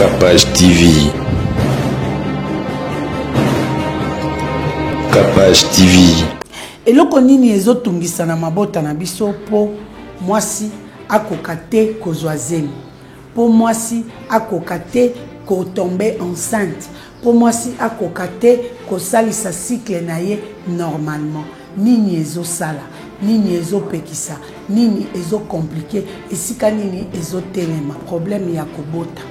Capage TV. Capage TV. Eloko nini ezotungisa na mabota na biso mpo mwasi akoka te kozwa zemi, mpo mwasi akoka te kotombe enceinte, mpo mwasi akoka te kosalisa cycle na ye normalement? Nini ezosala? Nini ezopekisa? Nini ezocompliquer? Esika nini ezotelema problème ya kobota?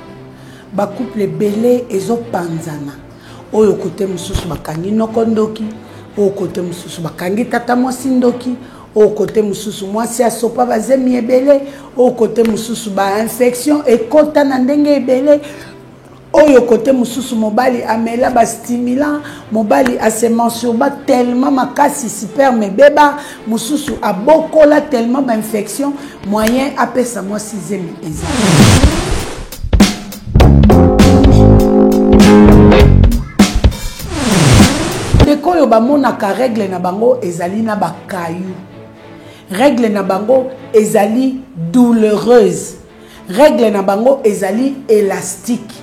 Bacouple ebele ezopanzana. Oyo kote mosusu bakangi noko ndoki, oyo kote mosusu bakangi tata mwasi ndoki, oyo kote mosusu mwasi asopa bazemi ebele, oyo kote mosusu bainfection ekota na ndenge ebele, oyo kote mosusu mobali amela bastimulant, mobali ase masturba tellement makasi sperme ebeba, mosusu abokola tellement bainfection, moyen apesa mwasi zemi eza. Ndeko oyo bamonaka règle na bango ezali na bakayu, règle na bango ezali douloureuse, règle na bango ezali élastique.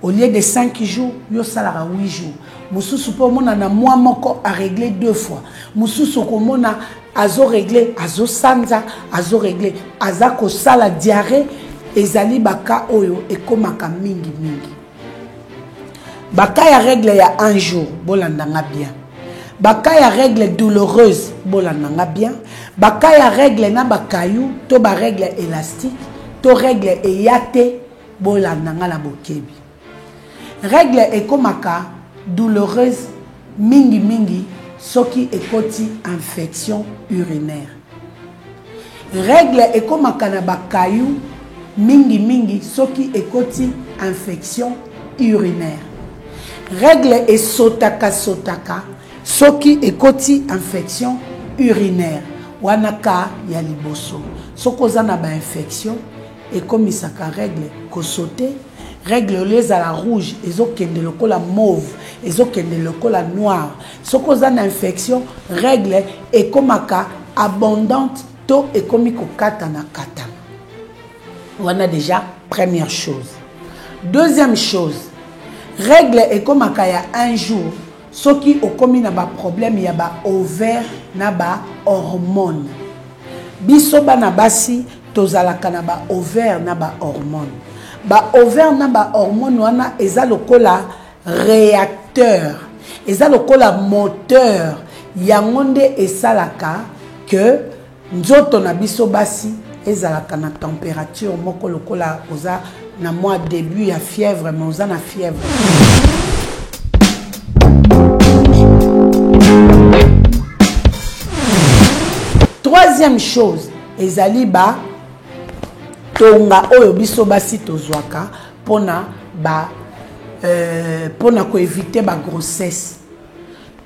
Au lieu de 5 jours, yo salaka 8 jours. Mosusu mpo omona na mois moko a régler 2 fois. Mosusu okomona azo régler, azo sanza, azo régler, aza kosala diarrhée. Ezali baka oyo ekomaka mingi mingi. Baka ya règle ya 1 jour, bolandanga bien. Baka ya règle douloureuse, bolandanga bien. Baka ya règle na bakayu to ba règle élastique to règle eyate, bolandanga na bokebi. Règle ekomaka douloureuse mingi mingi soki ekoti infection urinaire. Règle ekomaka na bakayu mingi mingi soki ekoti infection urinaire. Règle esotaka sotaka soki ekoti infection urinaire. Wana ka ya liboso. Soki oza na ba infection ekomisaka règle kosote. Règle oyo ezala rouge ezokende lokola mauve, ezokende lokola noir. Soki oza na infection, règle ekomaka abondante to ekomi kokatana katana. Wana déjà première chose. Deuxième chose, règle ekomaka ya un jour soki okomi na ba problème ya ba ovaire na ba hormone. Biso bana basi tozalaka na ba ovaire na ba hormone. Ba ovaire na ba hormone wana eza lokola réacteur, eza lokola moteur, yango nde esalaka que nzoto na biso basi ezalaka na température moko lokola oza na mwa début ya fièvre, mais oza na fièvre. Troisième chose, ezali ba tonga oyo biso basi tozwaka pona ba pona koevite ba grossesse.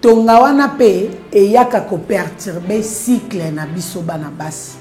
Tonga wana pe eyaka ko perturber cycle na biso bana basi.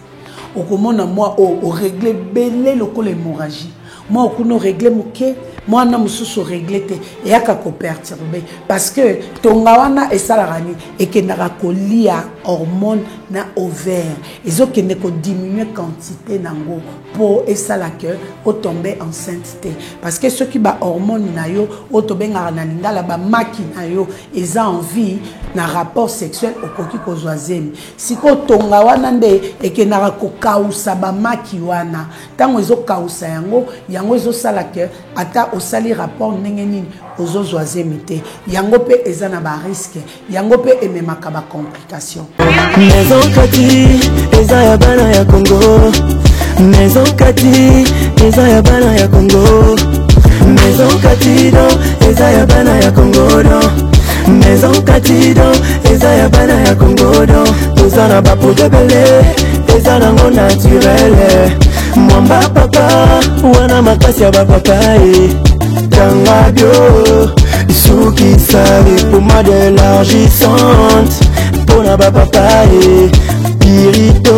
Okomona mwa oyo oregle bele lokola hémorragie, mwa okuna oregle moke, mwana mosusu oregle te, eyaka ko perturber parce que tonga wana esalaka nini? Ekendaka kolia hormone na ovaire, ezokende ko diminuer quantité nango po esala que otombe enceinte te, parce que soki ba hormone na yo oyo tobengaka na lingala ba maki na yo eza en vie na rapport sexuel, okoki kozwa zemi. Sikoyo tonga wana nde ekendaka kokausa ba maki wana. Ntango ezokausa yango, yango ezosala que ata osali rapport ndenge nini ozozwa zemi te. Yango pe eza na ba risque, yango pe ememaka ba complication. Maison Kati eza ya bana ya Congo. Maison Kati eza ya bana ya Congo. Maison Kati do eza ya bana ya Congo do. Maison Kati do eza ya bana ya Congo do. Toza na ba produit ebele eza nango naturel. Mwamba papa wana makasi ya ba papa e. Tanga bio sukisa pomade élargissante mpona ba papa e. Pirito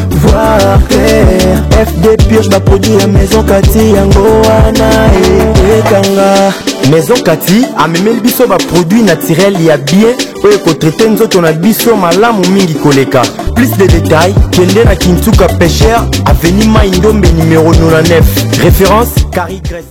voir clair FD purge ba produit ya Maison Kati yango wana e. Ekanga Maison Kati amemeli biso ba produit naturel ya bien oyo ekotraite nzoto na biso malamu mingi koleka. Plus de détails, kende na Kintuka Pêcheur, avenue Mai Ndombe numéro 99. Référence Carrie Grace.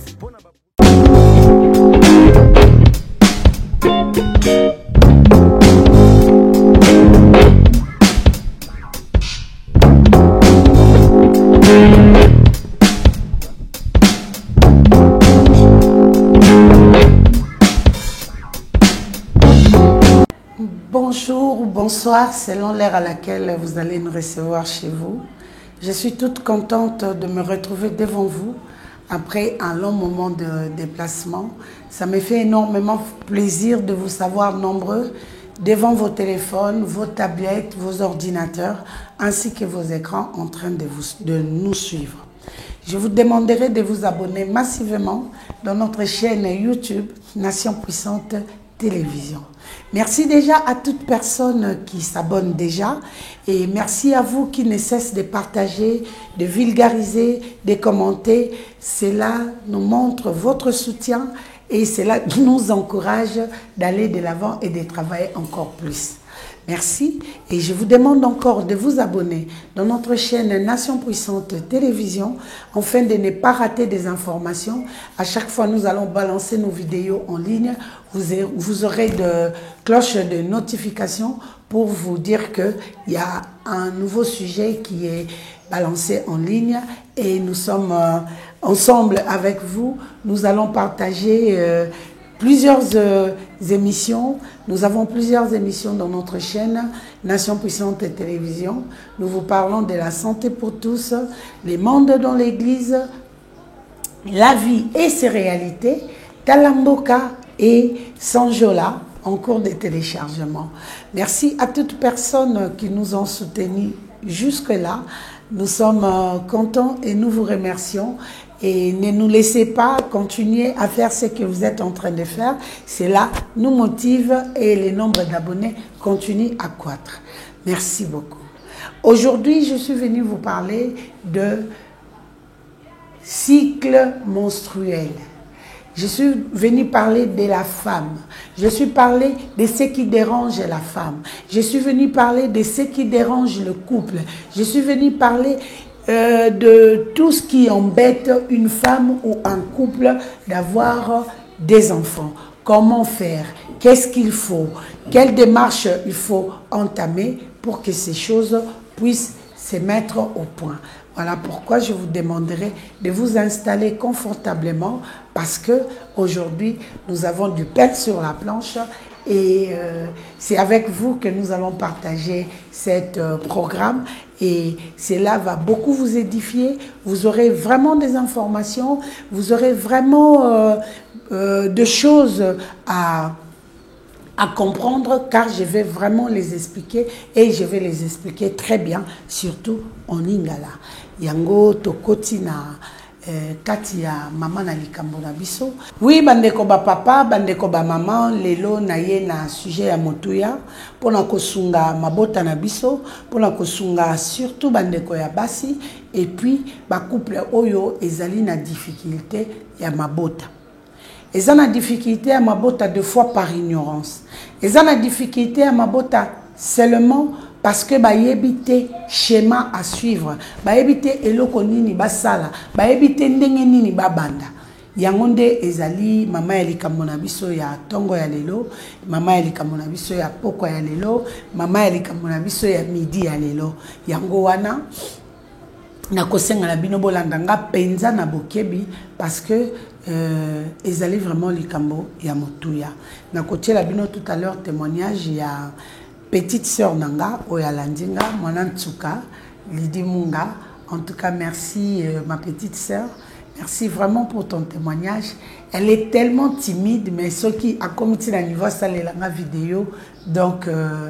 Bonjour ou bonsoir selon l'heure à laquelle vous allez nous recevoir chez vous. Je suis toute contente de me retrouver devant vous après un long moment de déplacement. Ça me fait énormément plaisir de vous savoir nombreux devant vos téléphones, vos tablettes, vos ordinateurs, ainsi que vos écrans en train de, vous, de nous suivre. Je vous demanderai de vous abonner massivement dans notre chaîne YouTube Nation Puissante Télévision. Merci déjà à toute personne qui s'abonne déjà et merci à vous qui ne cessent de partager, de vulgariser, de commenter. Cela nous montre votre soutien et cela nous encourage d'aller de l'avant et de travailler encore plus. Merci et je vous demande encore de vous abonner dans notre chaîne Nation Puissante Télévision afin de ne pas rater des informations. À chaque fois, nous allons balancer nos vidéos en ligne. Vous, vous aurez de cloches de notification pour vous dire qu'il y a un nouveau sujet qui est balancé en ligne et nous sommes euh, ensemble avec vous. Nous allons partager euh, plusieurs euh, émissions. Nous avons plusieurs émissions dans notre chaîne Nation Puissante et Télévision. Nous vous parlons de la santé pour tous, les mondes dans l'Église, la vie et ses réalités, Talamboka et Sanjola en cours de téléchargement. Merci à toutes personnes qui nous ont soutenus jusque-là. Nous sommes euh, contents et nous vous remercions. Et ne nous laissez pas continuer à faire ce que vous êtes en train de faire. Cela nous motive et le nombre d'abonnés continue à croître. Merci beaucoup. Aujourd'hui, je suis venue vous parler de cycle menstruel. Je suis venu parler de la femme. Je suis parlé de ce qui dérange la femme. Je suis venu parler de ce qui dérange le couple. Je suis venu parler euh, de tout ce qui embête une femme ou un couple d'avoir des enfants. Comment faire Qu'est-ce qu'il faut Quelle démarche il faut entamer pour que ces choses puissent se mettre au point Voilà pourquoi je vous demanderai de vous installer confortablement parce que aujourd'hui nous avons du pain sur la planche et euh, c'est avec vous que nous allons partager cet euh, programme et cela va beaucoup vous édifier. Vous aurez vraiment des informations, vous aurez vraiment euh, euh, des choses à à comprendre car je vais vraiment les expliquer et je vais les expliquer très bien, surtout en lingala. Yango tokoti na eh, kati ya mama na likambo na biso. Oui, bandeko ba papa, bandeko ba mama, lelo na ye na sujet ya motuya pona kosunga mabota na biso, pona kosunga surtout bandeko ya basi et puis ba couple oyo ezali na difficulté ya mabota. Eza na difficulté ya mabota de fois par ignorance. Eza na difficulté ya mabota seulement parce que bayebi te schéma à suivre, bayebi te eloko nini basala, bayebi te ndenge nini babanda. Yango nde ezali mama ya likambo na biso ya tongo ya lelo, mama ya likambo na biso ya pokwa ya lelo, mama ya likambo na biso ya midi ya lelo. Yango wana nakosenga na bino bolanda nga mpenza na bokebi parce que euh, ezali vraiment likambo ya motuya. Nakotiela bino tout à l'heure témoignage ya petite sœur na nga oyo alandi nga mwana nsuka Lydie Munga. En tout cas, merci euh, ma petite sœur. Merci vraiment pour ton témoignage. Elle est tellement timide, mais ce qui a comme na niveau asalelanga vidéo. Donc, euh,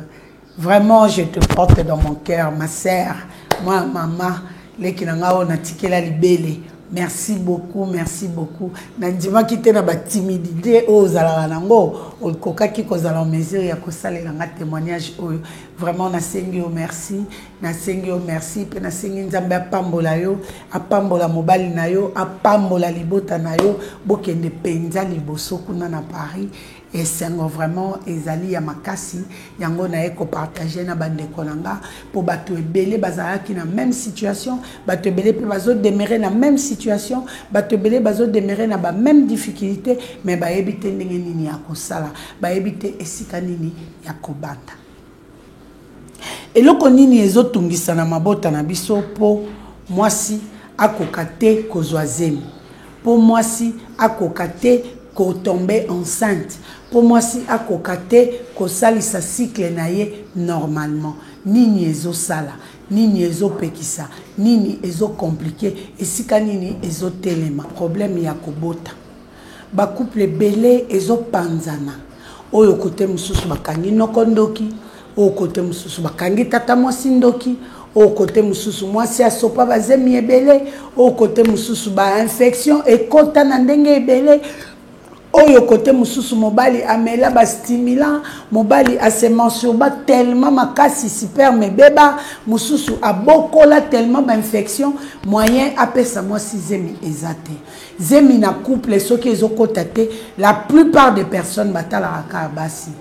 vraiment, je te porte dans mon cœur, ma sœur, moi, maman, leki na nga oyo natikela libele. Merci beaucoup, merci beaucoup. Nandimaki te na ba timidité oyo ozalaka nango, okokaki kozala en mesure ya kosalela nga témoignage oyo. Vraiment nasengi yo merci, nasengi yo merci pe nasengi Nzambe apambola yo, apambola mobali na yo, apambola libota na yo, bokende penza liboso kuna na Paris. Esengo vraiment ezali ya makasi yango naye ko partager na ba ndeko na nga po batu ebele bazalaki na meme situation, batu ebele pe bazo demeurer na meme situation, batu ebele bazo demeurer na ba meme difficultes mais bayebi te ndenge nini ya kosala, bayebi te esika nini ya kobanda. Eloko nini ezo tungisa na mabota na biso po mwasi akoka te kozwa zemi, po mwasi akoka te. Ko tomber enceinte, mpo mwasi akoka te kosalisa cycle na ye normalement. Nini ezosala? Nini ezopekisa? Nini ezocompliquer? Esika nini ezotelema problème ya kobota? Bacouple ebele ezopanzana. Oyo kote mosusu bakangi noko ndoki, oyo kote mosusu bakangi tata mwasi ndoki, oyo kote mosusu mwasi asopa bazemi ebele, oyo kote mosusu bainfection ekota na ndenge ebele, oyo kote mosusu mobali amela bastimulant, mobali ase masturba tellement makasi, sperme ebeba, mosusu abokola tellement bainfection, moyen apesa mwasi zemi eza te. Zemi na couple soki ezokota te, la plupart des personnes batalaka kaka basi.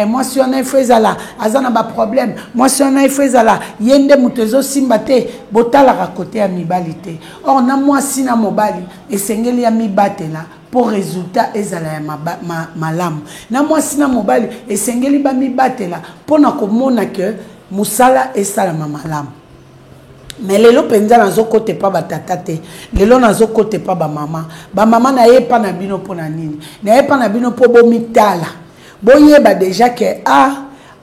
Mwasi wana ifo ezala aza na baproblème, mwasi wana ifo ezala ye nde moto ezosimba te. Botalaka kote ya mibali te. Or na mwasi na mobali esengeli ya mibatela mpo résultat ezala ya malamu. Na mwasi na mobali esengeli bamibatela mpona komona ke mosala esalama malamu. Mais lelo mpenza nazokota epa batata te, lelo nazokota epa bamama. Bamama, nayepa na bino mpo na nini? Nayepa na bino mpo bomitala, boyeba déjà ke a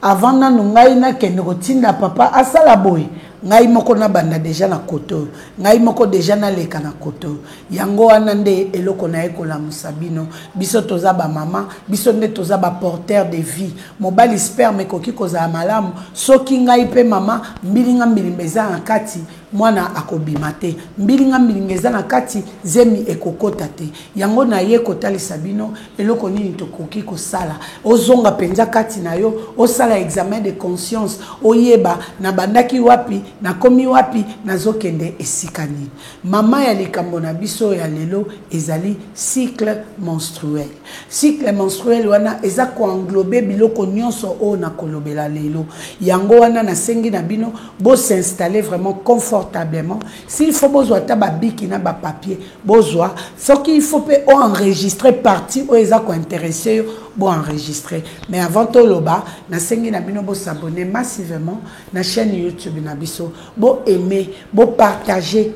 avant nanu ngai nakende kotinda papa asala boye, ngai moko nabanda déjà na kote oyo, ngai moko déjà naleka na kote oyo. Yango wana nde eloko naye kolamusa bino. Biso toza bamama, biso nde toza baporteur de vie. Mobali, sperme ekoki kozala malamu, soki ngai mpe mama mbilinga mbilinga eza na kati, mwana akobima te. Mbilinga mbilinga eza na kati, zemi ekokota te. Yango naye kotalisa bino eloko nini tokoki kosala. Ozonga mpenza kati na yo, osala examen de conscience, oyeba nabandaki wapi, nakomi wapi, nazokende esika nini. Mama ya likambo na biso ya lelo ezali cycle menstruel. Cycle menstruel wana eza koenglober biloko nyonso oyo nakolobela lelo. Yango wana nasengi na bino bos'installer vraiment confortablement. S'il faut bozwa ata babic na bapapier, bozwa. Soki il faut mpe oenregistrer partie oyo eza kointéresser yo, boenregistrer. Mais avant toloba, nasengi na bino bos'abonner massivement na chaîne YouTube na biso, boaimer, bopartager,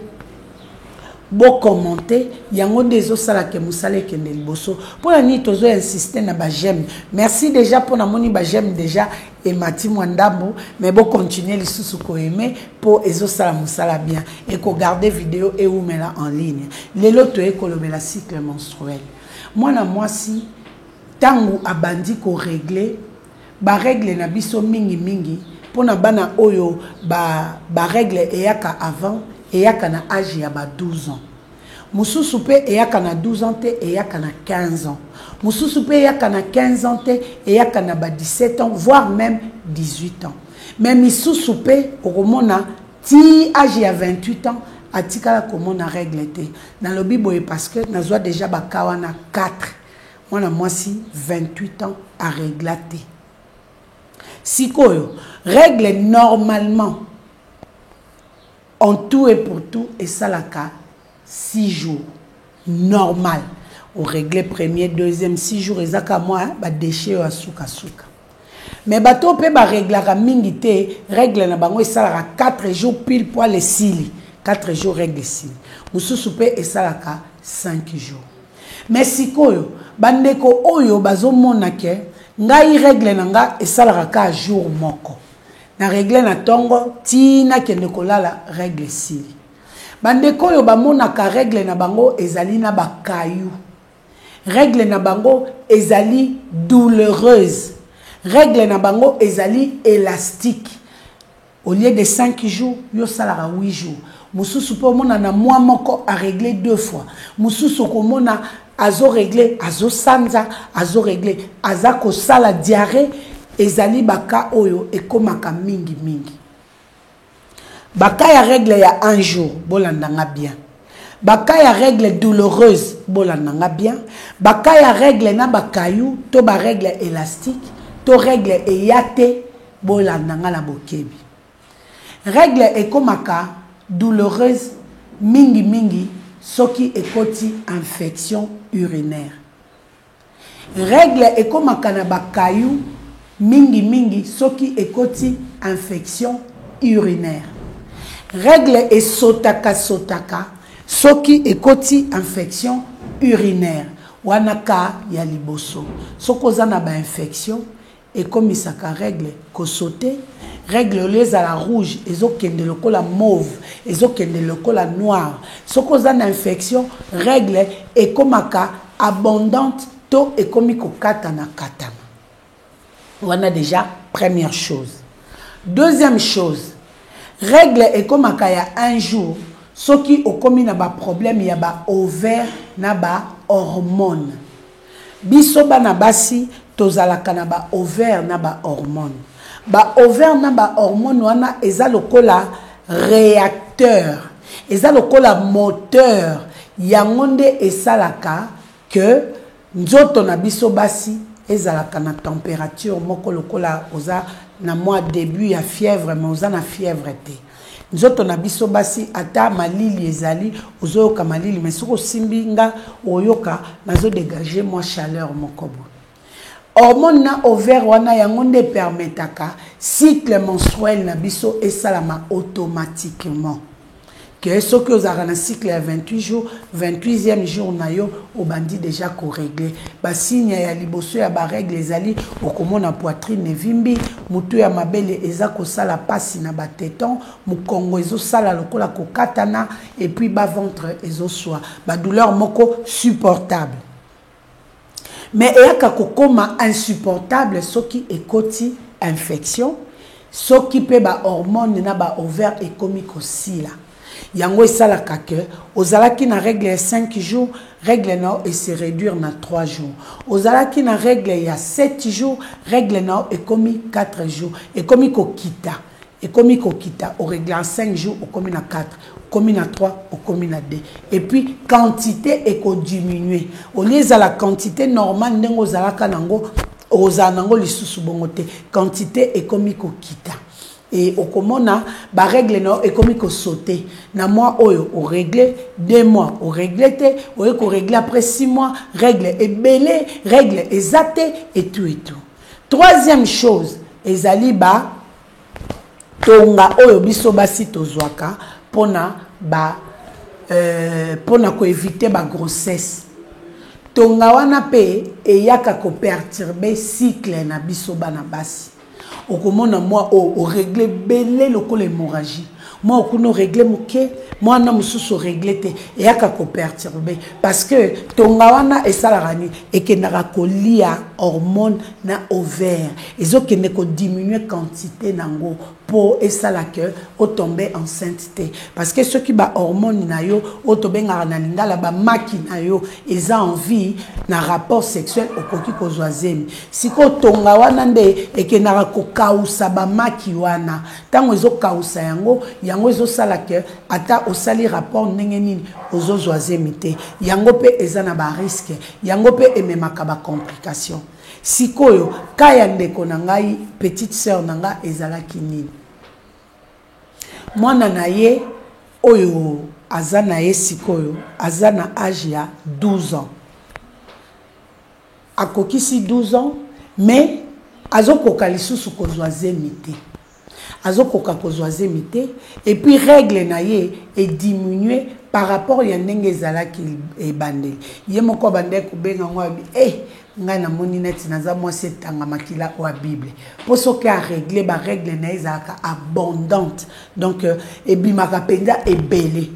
bocommenter. Yango nde ezosalaka mosala ekende liboso. Mpona nini tozoinsiste na baj'aime? Merci déjà mpo namoni baj'aime déjà emati mwa ndambo, mais bocontinue lisusu koaimer mpo ezosala mosala bien, ekogarder video eumela en ligne. Lelo toye kolobela cycle menstruel. Mwana mwasi ntango abandi korégler, barègle na biso mingimingi mpona bana oyo barègle ba eyaka avant, eyaka na age ya ba 12 ans. Mosusu mpe eyaka na 12 ans te, eyaka na 15 ans. Mosusu mpe eyaka na 15 ans te, eyaka na ba 17 ans, voire même 18 ans. Mais misusu mpe okomona ti age ya 28 ans atikala komona règle te. Nalobi boye parce que nazwa déjà baka wana 4. Mwana mwasi 28 ans arégla te. Sikoyo règle normalement, en tout et pour tout, esalaka 6 jours normal. Orégler premier, deuxième, 6 jours, ezaka mwa badéchet oyo asukasuka. Mais bato mpe baréglaka mingi te, règle na bango esalaka 4 jours pile poil, esili 4 jours, règle esili. Mosusu mpe esalaka 5 jours. Mais sikoyo bandeko oyo bazomona ke ngai règle na nga esalaka ka jour moko, na règle na ntongo ti nakende kolala, règle esili. Bandeko oyo bamonaka règle na bango ezali na bakayu, règle na bango ezali douloureuse, règle na bango ezali élastique, au lieu de 5 jours yo osalaka 8 jours. Mosusu mpe omona na mwa moko arégler deux fois. Mosusu okomona azorégler, azosanza, azorégler, aza kosala diarrhée. Ezali baka oyo ekomaka mingimingi, baka ya règle ya un jour. Bolandanga bien. Baka ya règle douloureuse, bolandanga bien. Baka ya règle na bakayu to barègle élastique to règle eya te, bolandanga na bokebi. Règle ekomaka douloureuse mingimingi soki ekoti infection urinaire. Règle ekomaka na bakayu mingimingi soki ekoti infection urinaire. Règle esotaka sotaka soki ekoti infection urinaire. Wana cas ya liboso. Soki oza na ba infection ekomisaka règle ko sauter, règle au lieu ezala rouge ezo kende lokola mauve, ezo kende lokola noir. Soki oza na infection, règle ekomaka abondante to ekomi ko katana katana. Wana dejà première chose. Deuxième chose, règle ekomaka ya un jour soki okomi na ba problème ya ba ovaires na ba hormones. Biso bana basi tozalaka na ba ovaires na ba hormones. Ba ovaires na ba hormones wana eza lokola reacteur, eza lokola moteur, yango nde esalaka que nzoto na biso basi ezalaka na temperature moko lokola oza na mwa debut ya fièvre mais oza na fièvre te. Nzoto na biso basi ata malili ezali ozoyoka malili mais soki osimbi nga oyoka nazo degager mwa chaleur moko boye. Hormone na ovaire wana yango nde permetaka cycle menstruel na biso esalama automatiquement. Que soki ozalaka na cycle ya 28 jours, 28e jour na yo obandi dejà ko regler. Ba signe ya liboso ya ba règles ezali okomona poitrine evimbi, mutu ya mabele eza kosala pasi na ba tetons, mukongo ezosala lokola kokatana et puis bas ventre ezoswa. Ba douleurs moko supportable. Mais eyaka kokoma insupportable soki ekoti infection, soki pe ba hormones na ba ovaires ekomi kosila. Yango esalaka que ozalaki na règle ya 5 jours, règle na yo e se reduire na 3 jours. Ozalaki na règle ya 7 jours, règle na yo ekomi 4 jours. Ekomi kokita. Ekomi kokita, o regler 5 jours, okomi na 4, okomi na 3, okomi na 2. Et puis quantité eko diminuer. Au lieu ezala quantité normale ndenge ozalaka nango, ozala nango lisusu bongo te. Quantité ekomi kokita. Et okomona ba règles na yo ekomi ko sauter. Na mois oyo o régler, 2 mois o régler te, oye ko régler après 6 mois, règle ebele, règle eza te et tout et tout. Troisième chose, ezali ba tonga oyo biso basi tozwaka pona ba pona ko éviter ba grossesse. Tonga wana pe eyaka ko perturber cycle na biso bana basi. Okomona mwa oyo o régler bele lokola hémorragie. Mwa okuna o régler moke, mwana mosusu o régler te, eyaka ko perturber parce que tonga wana esalaka nini? Ekendaka kolia hormone na ovaire, ezokende ko diminuer quantité nango po esala que o tomber enceinte te, parce que soki ba hormone na yo oyo tobengaka na lingala ba maki na yo eza en vie na rapport sexuel, okoki kozwa zemi. Sikoyo tonga wana nde ekendaka kokausa ba maki wana. Tango ezokausa yango, yango ezosala que ata osali rapport ndenge nini ozozwa zemi te. Yango pe eza na ba risque, yango pe ememaka ba complications. Sikoyo cas ya ndeko na ngai, petite sœur na nga ezalaki nini? Mwana na ye oyo aza na ye sikoyo aza na age ya 12 ans. Akokisi 12 ans mais azokoka lisusu kozwa zemi te. Azokoka kozwa zemi te et puis règle na ye e diminuer par rapport ya ndenge ezalaki ebandeli. Ye moko abandaki kobenga ngo abi eh ngai namoni neti naza mwasi etanga makila oyo ya Bible. Po soki a régler ba règle na ye ezalaka abondante. Donc ebimaka mpenza ebele.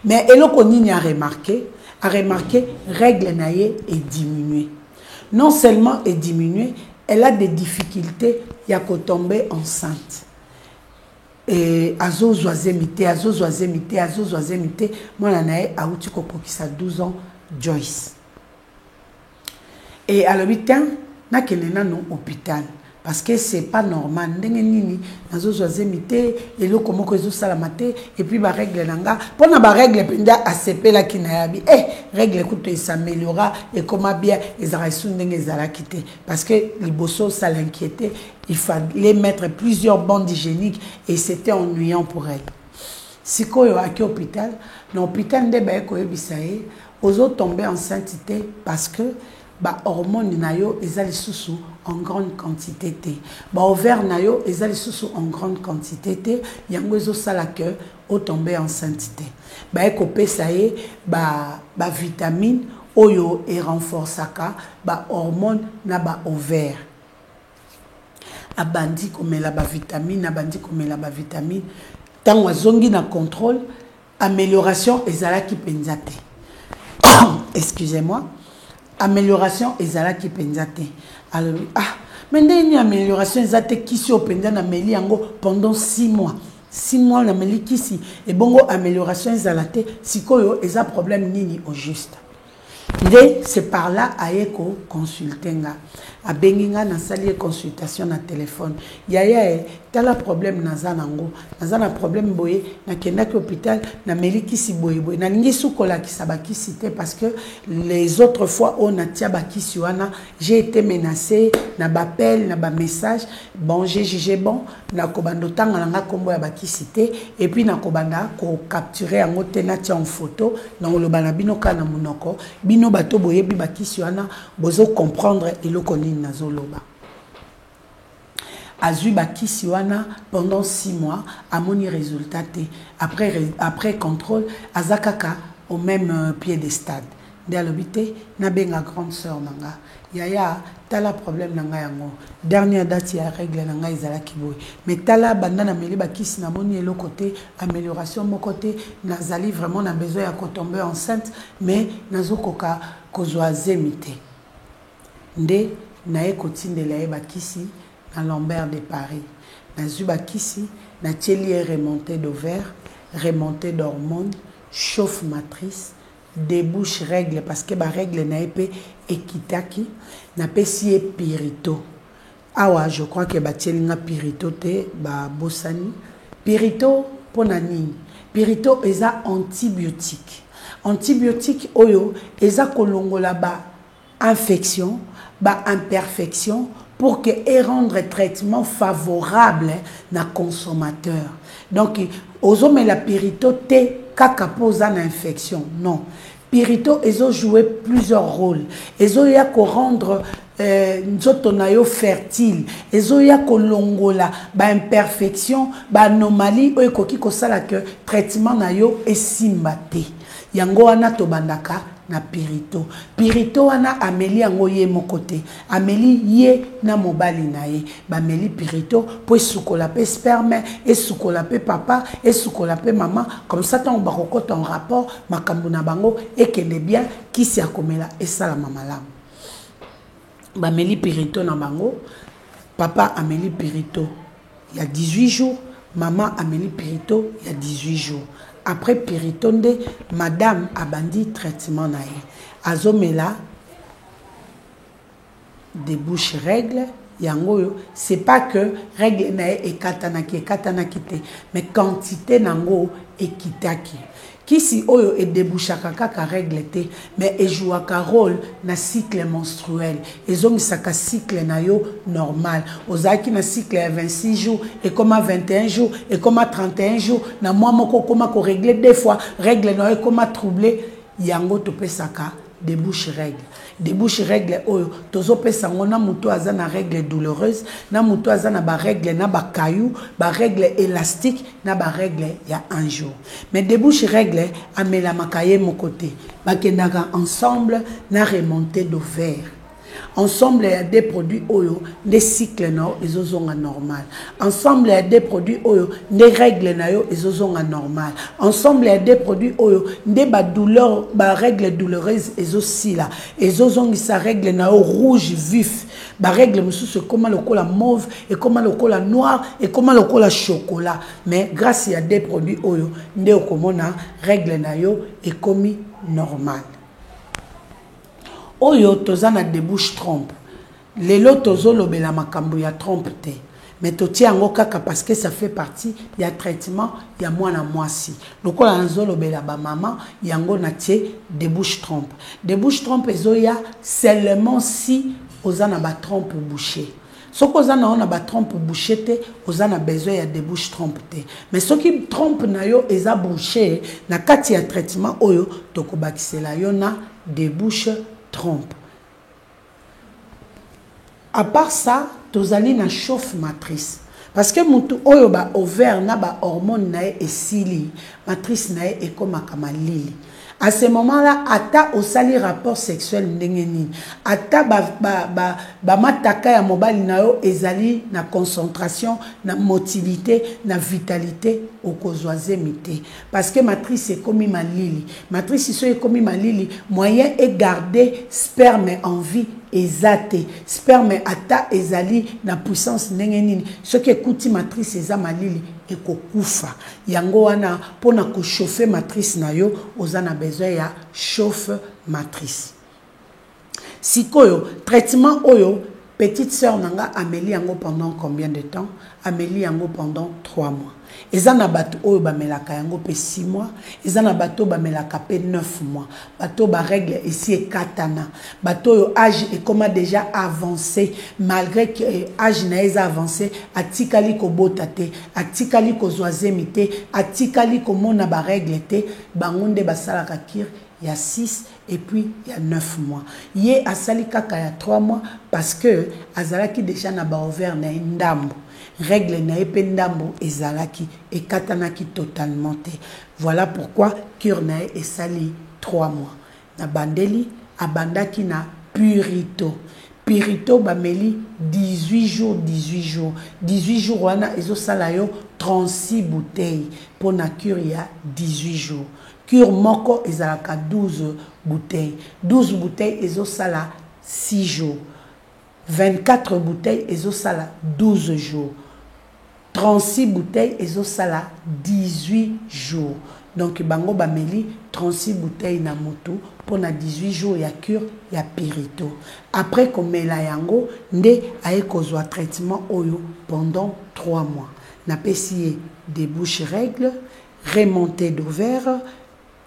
Mais eloko nini a remarquer? A remarquer règle na ye e diminuer. Non seulement e diminuer, elle a des difficultés ya ko tomber enceinte. Et azozwa zemi te, azozwa zemi te, azozwa zemi te, mwana na ye awuti kokokisa 12 ans, Joyce. Et alobi tiens, nakende nanu hôpital parce que c'est pas normal ndenge nini nazozwa zemi te, eloko moko ezosalama te, et puis ba règle na nga pona ba règle mpenza asepelaki na yabi eh règle kutu esameliora ekoma bien, ezalaka lisusu ndenge ezalaki te parce que liboso ça l'inquiétait, il fallait mettre plusieurs bandes hygiéniques et c'était ennuyant pour elle. Sikoyo aki hôpital, na hôpital nde baye koyebisa ye ozo tomber enceinte te parce que ba hormones na yo eza lisusu en grande quantité te. Baovaire na yo eza lisusu en grande quantité te, yango ezosala ke otombe enceinte te. Baye kopesa ye bavitamine ba oyo erenforçaka bahormone na baovaire. Abandi komela bavitamine, abandi komela bavitamine. Ntango azongi na contrôle, amélioration ezalaki mpenza te. Excusez-moi, amélioration ezalaki mpenza te. Alobi: "Ah, mais ndenge nini amélioration eza te? Kisi oyo mpenza nameli yango pendant 6 mois, 6 mois nameli kisi, ebongo amélioration ezala te. Sikoyo eza problème nini au juste?" Nde c'est par là aye koconsulte nga. Abengi nga, nasali ye consultation na telefone: "Yaya e, tala problème naza nango, naza na problème boye. Nakendaki hôpital, nameli kisi boye boye." Nalingi su kolakisa bakisi te, parce que les autres fois oyo natia bakisi wana, j'ai été menacé na baappel, na bamessage. Bon, j'ai jugé bon nakobanda otanga na nga nkombo ya bakisi te, et puis nakobanda kocapture yango te, natia en photo. Nakoloba na bino kaka na monoko. Bino bato boyebi bakisi wana, bozocomprendre eloko nini nazoloba. Azwi bakisi wana pendant 6 mois, amoni résultat te. Après contrôle, aza kaka au même pied de stade. Nde alobi te, nabenga grande sœur na nga: "Yaya, tala problème na ngai yango. Dernière date ya règle na ngai ezalaki boye, mais tala, banda nameli bakisi, namoni eloko te, amélioration moko te. Nazali vraiment na besoin ya kotombe enceinte, mais nazokoka kozwa zemi te." Nde naye kotindela ye bakisi na Lambert de Paris. Nazwi bakisi, natieli ye remontée d'ovaire, remontée d'hormones, chauffe matrice, débouche règle, parce que barègle na ye mpe ekitaki. Napesi ye pirito. Awa je crois ke batieli nga pirito te, babosani pirito. Mpo na nini? Pirito eza antibiotique, antibiotique oyo eza kolongola ba infection, ba imperfection, pour que et rendre traitement favorable na consommateur. Donc ozomela pirito te kaka mpo oza na infection, non. Pirito ezojouer plusieurs rôles: ezoya korendre nzoto na yo fertile, ezoya kolongola baimperfection, baanomalie oyo ekoki kosala ke traitement na yo esimba te. Yango wana tobandaka na pirito. Pirito wana, ameli yango ye moko te, ameli ye na mobali na ye. Bameli pirito mpo esukola mpe sperme, esukola mpe papa, esukola mpe mama. Comme ça, ntango bakokɔta en rapport, makambo na bango ekende bien, kisi ya komela esalama malamu. Bameli pirito na bango. Papa ameli pirito ya 18 jours, mama ameli pirito ya 18 jours. Après pirito, nde madame abandi traitement na ye, azomela débouche règle. Yango oyo, c'est pas que règle na ye ekatanaki, ekatanaki te, mais quantité nango ekitaki. Kisi oyo edébouchaka kaka règle te, mais ejouaka rôle na cycle menstruel, ezongisaka cycle na yo normal. Ozalaki na cycle ya 26 jours, ekoma 21 jours, ekoma 31 jours. Na mwa moko okoma korégler deux fois, règle na yo ekoma trouble. Yango topesaka débouche règle. Débouche règle oyo, tozopesa yango na moto aza na règle douloureuse, na moto aza na barègle na bakayu, barègle élastique, na barègle ya un jour. Mais débouche règle amelamaka ye moko te, bakendaka ensemble na remontée d'ovaire. Ensemble ya deux produits oyo nde cycle na yo ezozonga normal. Ensemble ya deux produits oyo nde règle na yo ezozonga normal. Ensemble ya deux produits oyo nde badouleur, barègle douloureuse ezosila, ezozongisa règle na yo rouge vif. Barègle mosusu ekóma lokola mauve, ekóma lokola noir, ekóma lokola chocolat. Mais grâce ya deux produits oyo nde okomona règle na yo ekomi normal. Oyo toza na débouche trompe. Lelo tozolobela makambo ya trompe te, mais totia yango kaka parce que ça fait partie ya traitement ya mwana mwasi. Lokola nazolobela bamama, yango natie débouche trompe. Débouche trompe ezoya seulement si oza na batrompe bouché. Soki oza na yo na batrompe bouché te, oza na besoin ya débouche trompe te. Mais soki trompe na yo eza bouché, na kati ya traitement oyo tokobakisela yo na débouche trompe. À part ça, tozali na chauffe matrice. Parce que mutu oyo ba ovaire na ba hormones na ye esili, matrice na ye ekomaka malili. À ce moment-là, ata osali rapport sexuel ndenge nini, ata ba, ba, ba, ba mataka ya mobali na yo ezali na concentration, na motilité, na vitalité, okozwa zemi te. Parce que matrice ekomi malili. Matrice soki ekomi malili, moyen e garder sperme en vie eza te. Sperme ata ezali na puissance ndenge nini, soki ekuti matrice eza malili, ekokufa. Yango wana pona ko chauffer matrice na yo, oza na besoin ya chauffe matrice. Sikoyo traitement oyo petite sœur na nga ameli yango pendant combien de temps? Ameli yango pendant 3 mois. Eza na bato oyo bamelaka yango pe 6 mois, eza na bato oyo bamelaka pe 9 mois. Bato oyo ba règle esi ekatana, bato oyo age ekoma dejà avancé, malgré que age na ye eza avancé, atikali kobota te, atikali kozwa zemi te, atikali komona ba règle te, bango nde basalaka cure ya 6 et puis ya 9 mois. Ye asali kaka ya 3 mois parce que azalaki dejà na ba ovaires na ye ndambu, règle na ye pe ndambu ezalaki, ekatanaki totalement te. Voilà pourquoi cure na ye esali 3 mois. Na bandeli abandaki na Purito. Purito bameli 18 jours, 18 jours. 18 jours wana ezosala yo 36 bouteilles pona cure ya 18 jours. Cure moko ezalaka 12 bouteilles. 12 bouteilles ezosala 6 jours. 24 bouteilles ezosala 12 jours. 36 bouteilles ezosala 18 jours. Donc bango bameli 36 bouteilles na mutu pona 18 jours ya cure ya Purito. Après komela yango nde aye kozwa traitement oyo pendant 3 mois. Napesi ye debouche règle, remontee d'ovaire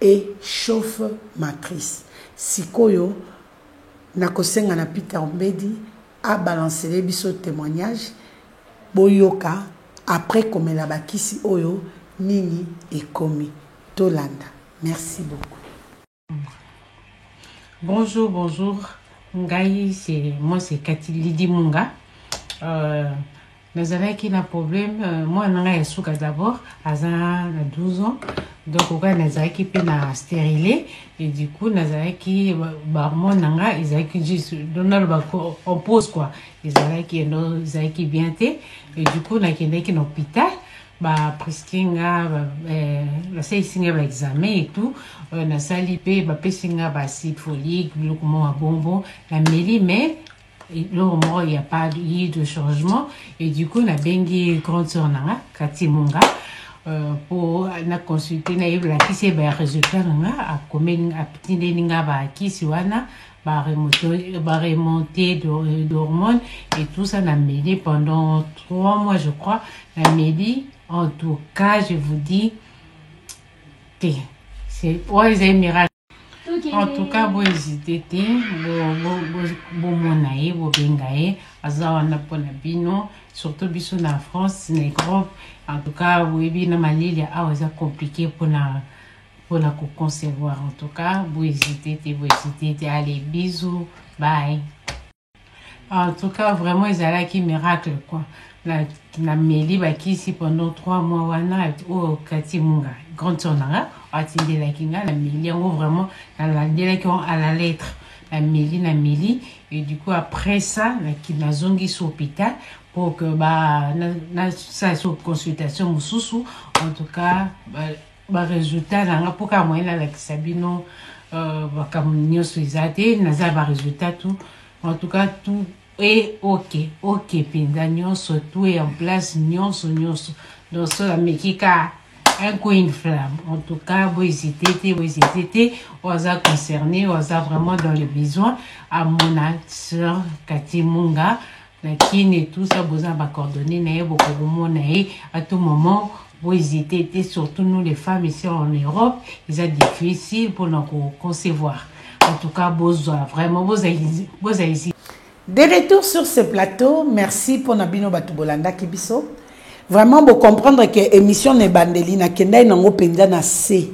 et chauffe matrice. Sikoyo nakosenga na Peter Mbedi a balancele biso temoignage boyoka après komela ba kisi oyo nini ekomi. Tolanda. Merci beaucoup. Bonjour, bonjour. Ngai, c'est moi, c'est Cathy Lydie Munga. Euh, nazalaki na problème euh, mwana na ngai ya suka d'abord aza na 12 ans donc okai nazalaki mpe na stérile et du coup nazalaki bahormone na ngai ezalaki juste donc naloba en pause quoi ezalaki ezalaki bien te et du coup nakendaki na hôpital ba prescrit nga eh, basalisi nga ba examen et tout euh, nasali mpe bapesi nga ba acide folique biloko moko ya bonbon nameli mais eloko moko ya pas eu de changement. Et du coup nabengi grande sœur na nga Kati Munga mpo euh, na consulte nayebelakisi ye ba résultat na nga akomeli atindeli nga bakisi wana ba remonter d'hormones et tout ça nameli pendant 3 mois je crois. Nameli en tout cas je vous dis te c'est oyo ezali miracle. En tout cas bo hésiter te, bomona ye, bobenga ye, aza wana mpona bino, surtout biso na France, na Europe. En tout cas boyebi na malili awa eza compliqué mpona mpona koconcevoir. En tout cas bo hésiter te, bo hésiter te. Allez, bisous, bye. En tout cas vraiment ezalaki miracle quoi. Nameli bakisi pendant 3 mois wana oyo Kati Munga grande sœur na nga atindelaki nga, nameli yango vraiment nalandelaki yango à la lettre, nameli nameli et du coup après ça nazongi sur hôpital pour que ba nasala sur consultation mosusu. En tout cas ba résultat na nga mpo kaka moyen nalakisa bino makambo nyonso eza te, naza ba résultat tout. En tout cas tout est ok, ok mpenza nyonso, tout est en place, nyonso nyonso. Donc so nameki ka un coup une flamme. En tout cas bo hésiter te, bo hésiter te, oyo aza concerné, oyo aza vraiment dans le besoin, amona sœur Kati Munga na Kin et tout ça, boza ba coordonnées na ye, bokokomona ye à tout moment. Bo hésiter te, surtout nous les femmes ici en Europe, eza difficile pour nous concevoir. En tout cas bozwa vraiment, boza boza ici. De retour sur ce plateau, merci pour nabino batu bolanda kibiso. Vraiment bo comprendre que émission ne bandeli na kendai nango penza na C.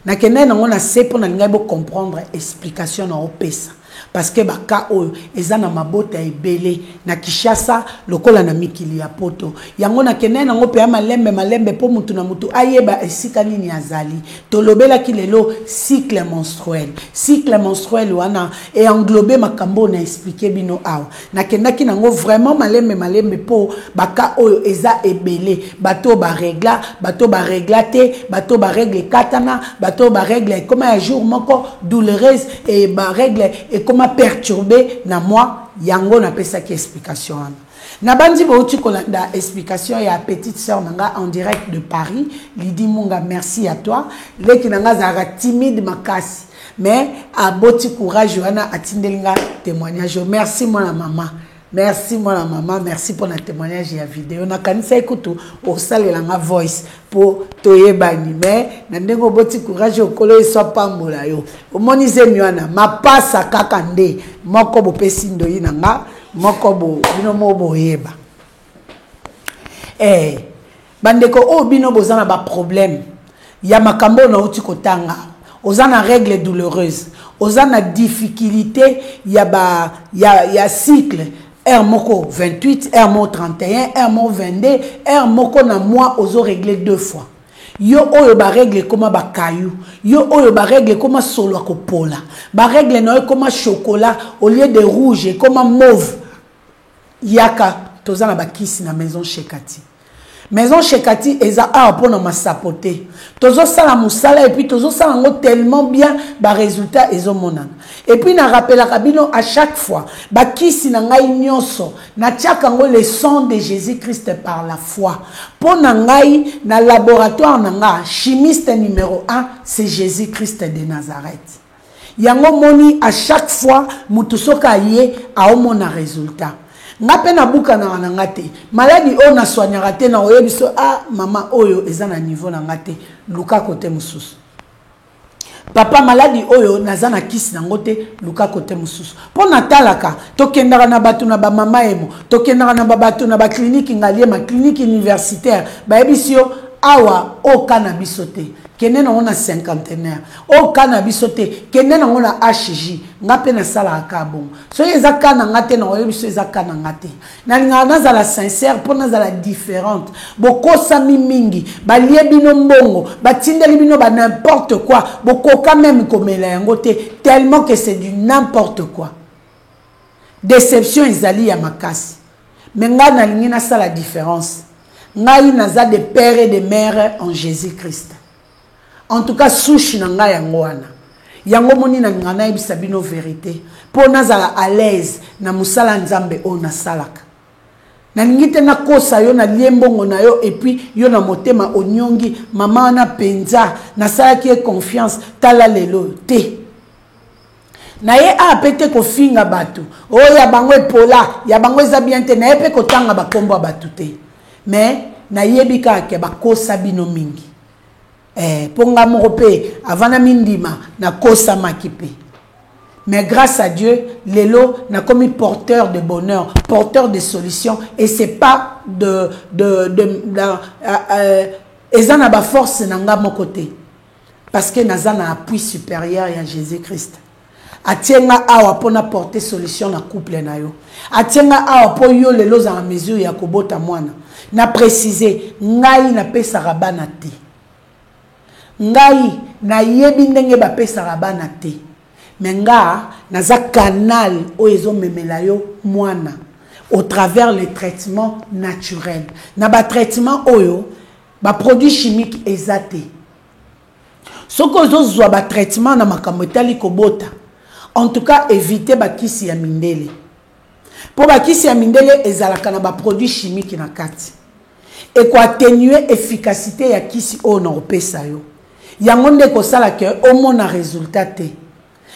Na kendai nango na C pour na ngai bo comprendre explication na opesa. Parce que ba cas oyo eza na mabota ebele na Kinshasa lokola na mikili ya poto. Yango nakendaki nango mpe ya malembe malembe mpo mutu na mutu ayeba esika nini azali. Tolobelaki lelo cycle menstruel. Cycle menstruel wana e englobe makambo oyo na expliquer bino awa. Nakendaki nango vraiment malembe malembe mpo ba cas oyo eza ebele. Bato ba regla, bato ba regla te, bato ba règle ekatana, bato ba règle ekoma ya jour moko douloureuse et ba règle ekoma perturbée na moi. Yango napesaki explication wana. Nabandi bouti kolanda explication ya petite sœur na nga en direct de Paris, Lydie Munga, merci à toi. Leki na nga azalaka timide makasi, mais aboti courage wana atindeli nga témoignage. Merci mwana mama. Merci mwana mama, merci pour la témoignage ya vidéo. Nakanisa kutu osalela nga voice po toyebani, mais na ndenge oboti courage okolo eso pambola yo. Omoni zemi wana mapasa kaka nde moko bopesi ndoyi na nga, moko bo bino mo boyeba. Bandeko oyo bino boza na ba problème ya makambo na uti kotanga, oza na règle douloureuse, oza na difficulté ya ba ya cycle, R moko 28, R moko 31, R moko 22, R moko na mois ozo régler 2 fois. Yo oyo ba règle ekoma ba caillou, yo oyo ba règle ekoma solo ya kopola, ba règle na yo ekoma chocolat au lieu de rouge ekoma mauve. Yaka toza na ba kisi na maison chez Cathy. Maison chez Cathy eza awa pona masapo te. Tozo sala musala et puis tozo sala ngo tellement bien ba résultats ezo monana. Et puis na rappelaka bino à chaque fois ba kisi na ngai nyonso na tiaka ngo le sang de Jésus-Christ par la foi. Pona ngai na laboratoire na nga chimiste numéro 1 c'est Jésus-Christ de Nazareth. Yango moni à chaque fois mutu soka ye a omona résultat. Nga pe na buka na na nga te. Maladie oyo na soignaka te na oyebi so ah mama oyo eza na niveau na nga te. Luka côté mususu. Papa maladie oyo naza na kisi nango te, luka côté mususu. Po natalaka, tokendaka na bato na ba mama emo, tokendaka na ba bato na ba clinique Ngaliema, clinique universitaire, bayebisi yo awa oka na biso te. Kende nango na cinquantenaire. Oka na biso te, kende nango na HJ. Nga pe nasalaka ka bongo. Soki eza ka na nga te, na oyebi so eza ka na nga te. Nalingaka nazala sincère po nazala différente. Bokosami mingi, balie bino mbongo, batindeli bino ba n'importe quoi, bokoka même komela yango te tellement que c'est du n'importe quoi. Déception ezali ya makasi. Mais nga nalingi nasala différence. Ngai naza de père et de mère en Jésus-Christ. En tout cas souche na ngai yango wana. Yango moni na nga nayebisa bino vérité po nazala à l'aise na musala Nzambe oyo nasalaka. Nalingi te nakosa yo na lie mbongo na yo et puis yo na motema onyongi mama wana penza nasalaki ye confiance tala lelo te. Na ye a pe te kofinga bato oyo ya bango epola ya bango eza bien te, na ye pe kotanga bakombo ya bato te, mais nayebi kaka ke bakosa bino mingi. Po nga moko pe avant na mindima nakosamaki pe, mais grâce à Dieu lelo nakomi porteur de bonheur, porteur de solution, et c'est pas de, de, de, de, eza na ba force na nga moko te, parce que naza na appui supérieur ya Jésus-Christ. Atienga awa pona porter solution na couple na yo. Atienga awa po yo lelo za na mesure ya kobota mwana. Na préciser ngai na pesaka bana te. Ngai na yebi ndenge ba pesaka bana te. Mais nga naza canal oyo ezo memela yo mwana au travers le traitement naturel. Na ba traitement oyo ba produits chimiques eza te. Soki ozozwa ba traitement na makambo etali kobota, en tout cas éviter ba kisi ya mindele. Po ba kisi ya mindele ezalaka na ba produits chimiques na kati. Eko atténuer efficacité ya kisi oyo na opesa yo. Yango nde ekosala ke omona résultat te.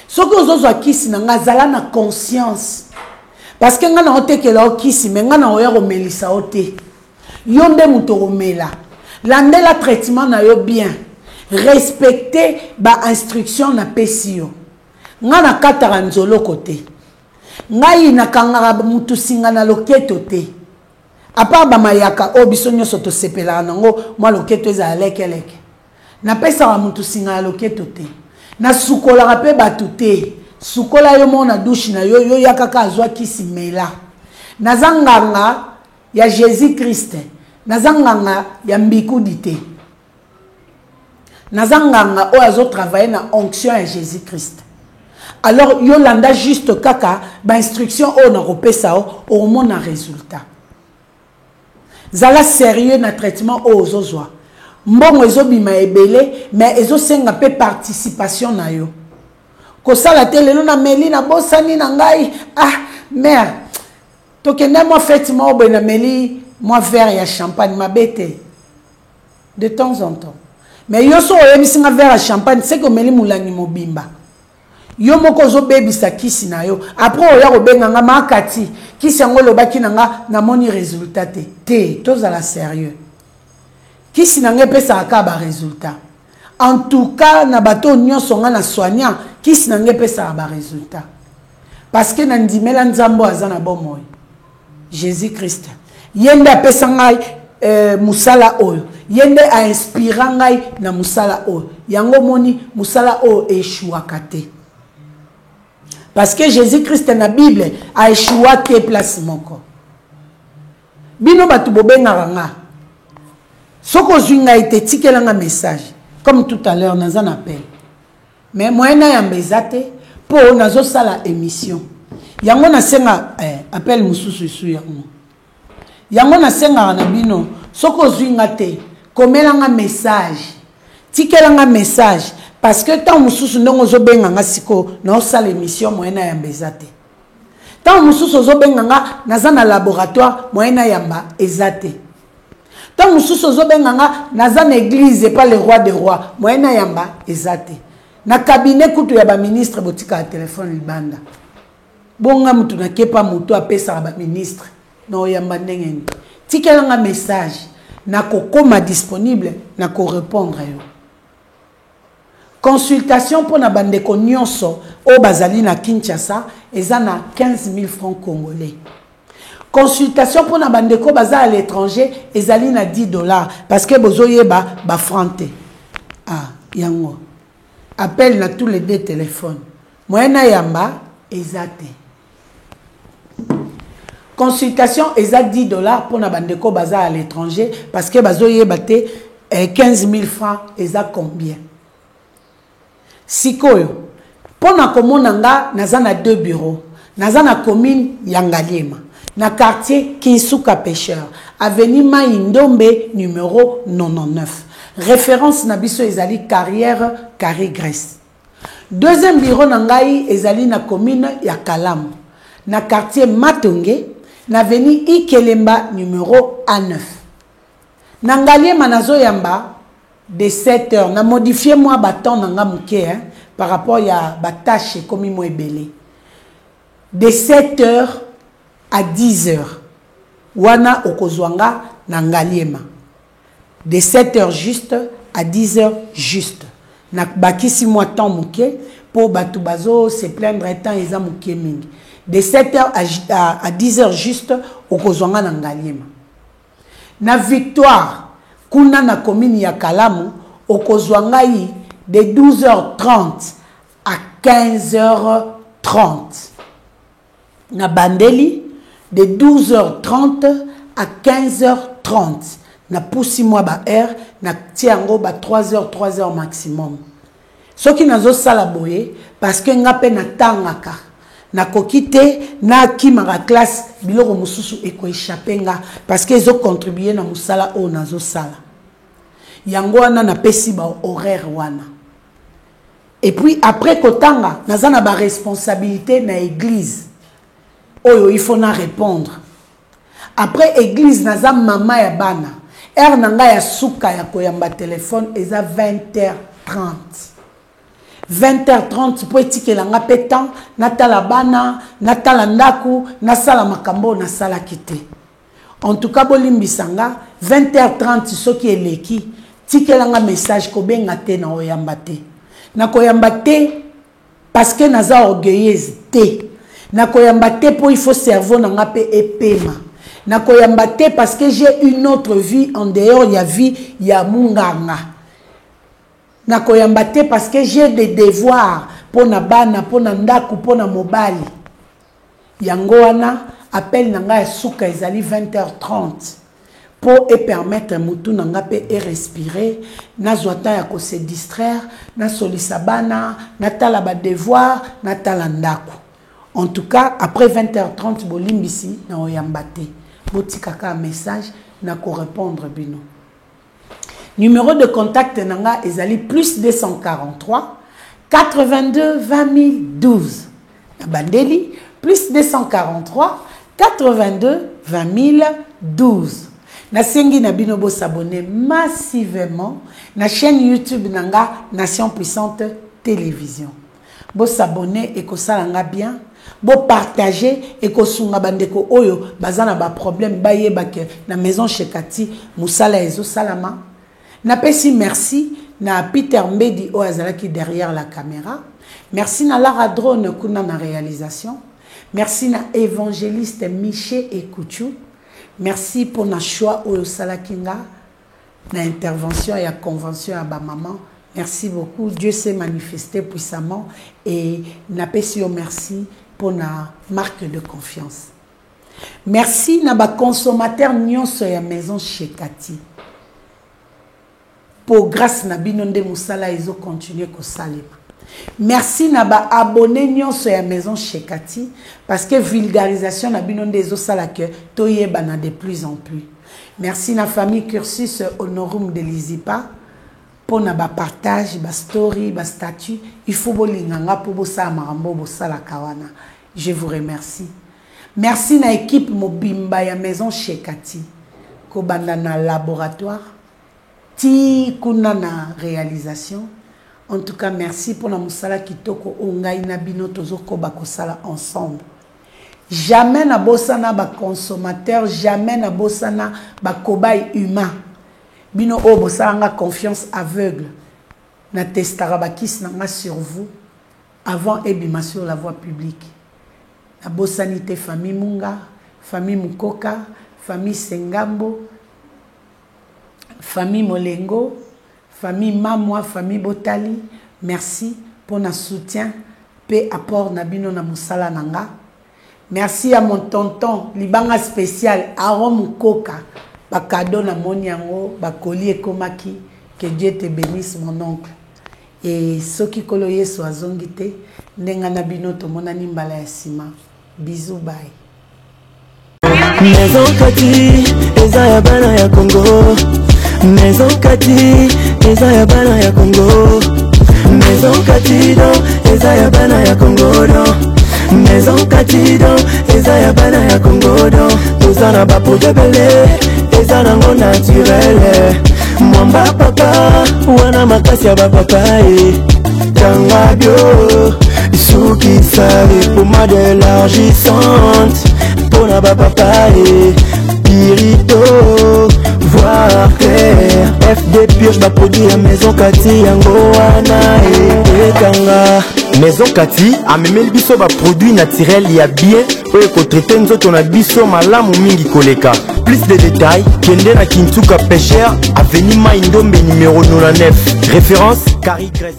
Soki ozozwa kisi na nga, zala na conscience. Parce que nga na otekela yo kisi, mais nga na oya komelisa yo te. Yo nde moto okomela. Landela traitement na yo bien. Respecter ba instructions na pesi yo. Nga na kataka nzoloko te. Ngai nakangaka mutu singa na loketo te. À part ba mayaka oyo biso nyonso tosepelaka nango, mwa loketo ezala lekeleke. Napesaka mutu singa ya loketo te. Nasukolaka pe bato te. Sukola yo moko na douche na yo, yo yaka kaka zwa kisi mela. Naza nganga ya Jesus Christ, naza nganga ya mbikudi te. Naza nganga oyo azo travailler na onction ya Jesus Christ. Alors yo landa juste kaka ba instruction oyo nakopesa yo, okomona résultat. Zala sérieux na traitement oyo ozozwa. Mbongo ezobima ebele mais ezosenga pe participation na yo. Kosala te lelo na meli na bosani na ngai, ah mère tokende mwa fête moko boye na meli mwa verre ya champagne, mabe te de temps en temps. Mais yo so oyebisi nga verre ya champagne, c'est que omeli molangi mobimba. Yo moko ozobebisa kisi na yo. Après oya kobenga nga makati, kisi yango olobaki na nga namoni résultat te. Te, tozala sérieux. Kisi na nga epesaka kaka ba résultat. En tout cas na bato nyonso nga na soignant, kisi na nga epesaka ba résultat. Parce que na ndimela Nzambe aza na bomoi. Jésus-Christ. Ye nde apesa ngai musala oyo. Ye nde a inspira ngai na musala oyo. Yango moni musala oyo échouaka te. Parce que Jésus-Christ na Bible a échoué te place moko. Bino batu bobengaka nga. Soko ozwi ngai te, tikela nga message. Comme tout à l'heure naza na appel. Mais moyen na yamba eza te po nazosala émission. Yango nasenga appel mosusu esu yango. Yango nasengaka na bino soko ozwi nga te, komela nga message. Tikela nga message parce que tant mosusu ndongo ozobenga nga siko na osala émission moyen na yamba eza te. Tant mosusu ozobenga nga naza na laboratoire moyen na yamba eza te. Tant mosusu ozobenga nga naza na église et pas le roi des rois moyen na yamba eza te. Na cabinet kutu ya ba ministre botika téléphone libanda. Bonga mutu na kepa mutu apesaka ba ministre na oyamba ndenge nini. Tikela nga message na kokoma disponible na ko répondre yo. Consultation pour na bandeko nyonso oyo bazali na Kinshasa eza na 15 000 francs congolais. Consultation pour na bandeko baza à l'étranger ezali na 10 $ parce que bozoyeba ba francs te. Ah, yango. Appel na tous les deux téléphones. Moyen na yamba eza te. Consultation eza 10 $ pour na bandeko baza à l'étranger parce que bazoyeba te 15 000 francs eza combien. Sikoyo pona komona nga naza na deux bureaux. Naza na commune ya Ngaliema, na quartier Kinsuka Pêcheur, avenue Mayi Ndombe numéro 99. Référence na biso ezali carrière Carré Grèce. Deuxième bureau na ngai ezali na commune ya Kalamu, na quartier Matonge, na avenue Ikelemba numéro A9. Na Ngaliema nazoyamba de 7 heures. Na modifier moi ba temps na nga muke, hein, par rapport ya ba tâches ekomi mo ebele. De 7 heures à 10 heures. Wana okozwanga na Ngaliema. De 7 heures juste à 10 heures juste. Na bakisi moi temps muke po batu bazo se plaindre temps eza muke mingi. De 7 heures à 10 heures juste okozwanga na Ngaliema. Na Victoire kuna na commune ya Kalamu okozwa ngai de douze heures trente à quinze heures trente. Na bandeli de douze heures trente à quinze heures trente. Na pusi mwa ba heure, na tia yango ba trois heures, trois heures maximum. Soki nazosala boye parce que nga pe natangaka. Nakoki te nakimaka classe biloko mosusu ekoéchapper nga parce que ezo contribuer na mosala oyo nazosala. Yango wana napesi ba horaire wana. Et puis après kotanga naza na ba responsabilité na église oyo il faut na répondre. Après église naza mama ya bana. Heure na nga ya suka ya koyamba téléphone eza vingt heures trente. Vingt heures trente po etikela nga pe temps natala bana, natala ndaku, nasala makambo oyo nasalaki te. En tout cas bolimbisa nga vingt heures trente soki eleki tikela nga message kobenga te na oyamba te. Na koyamba te parce que naza orgueilleuse te. Na koyamba te po il faut cerveau na nga pe epema. Na koyamba te parce que j'ai une autre vie en dehors ya vie ya munganga. Na koyamba te parce que j'ai des devoirs. mpo na bana, mpo na ndako, mpo na mobali. Yango wana appel na ngai ya suka ezali 20h30 mpo e permettre mutu na ngai mpe e respirer, nazwa temps ya ko se distraire, nasolisa bana, natala ba devoir, natala ndako. En tout cas, après 20h30 bolimbisi na oyamba te. Botika kaka message na ko répondre bino. Numéro de contact na nga ezali plus 243 82 20 012. Na bandeli plus 243 82 20 012. Nasengi na bino bo s'abonner massivement na chaîne YouTube na nga Nation Puissante Télévision. Bo s'abonner ekosala nga bien, bo partager ekosunga bandeko oyo baza na ba problème bayeba ke na maison chez Cathy musala ezosalama. Napesi merci na Peter Mbedi oyo azalaki derrière la caméra. Merci na Lara Drone kuna na réalisation. Merci na évangéliste Miché Ekuchu. Merci pour na choix oyo osalaki nga na intervention ya convention ya ba maman. Merci beaucoup. Dieu s'est manifesté puissamment et napesi yo merci pour na marque de confiance. Merci na ba consommateur nyonso ya maison chez Cathy. Po grâce na bino nde musala ezo continuer kosalema. Merci na ba abonnés nyonso ya maison chez Cathy parce que vulgarisation na bino nde ezosala que toyebana de plus en plus. Merci na famille Cursus Honorum de Lizipa pour na ba partage, ba story, ba statut. Il faut bolinga nga po bosala makambo bosalaka wana. Je vous remercie. Merci na équipe mobimba ya maison chez Cathy. Kobanda na laboratoire ti kuna na réalisation. En tout cas, merci pour la musala kitoko oyo ngai na bino tozokoba kosala ensemble. Jamais na bosana ba consommateur, jamais na bosana ba cobaye humain. Bino oyo bosala nga confiance aveugle. Na testaka ba kisi na nga sur vous avant ebima sur la voie publique. Na bosani te famille Munga, famille Mukoka, famille Sengambo, famille Molengo, famille Mamwa, famille Botali. Merci pour na soutien pe apport na bino na musala na nga. Merci à mon tonton Libanga spécial Aaron Mukoka. Ba cadeau na moni yango, ba colis ekomaki. Que Dieu te bénisse mon oncle. Et soki kolo Yesu azongi te, ndenga na bino tomonani mbala ya sima. Bisous, bye. Maison Kati eza ya bana ya Congo. Maison Kati eza ya bana ya Congo. Maison Kati don eza ya bana ya Congo don. Maison Kati don eza ya bana ya Congo don. Toza na ba produit ebele eza nango naturel. Mwamba papa wana makasi ya ba papa e. Tanga bio sukisa pomade élargissante mpona ba papa e. Pirito voir clair FD purge ba produit ya maison Kati yango wana e ekanga. Maison Kati amemeli biso ba produit naturel ya bien oyo ekotraite nzoto na biso malamu mingi koleka. Plus de détails, kende na Kintuka Pêcheur, avenue Mai Ndombe numéro 99. Référence Carrie Grèce.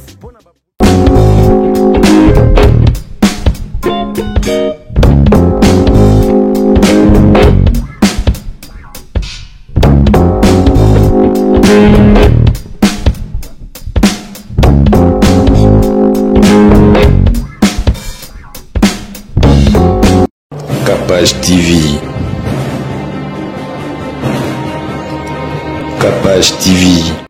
Capage TV. Capage TV.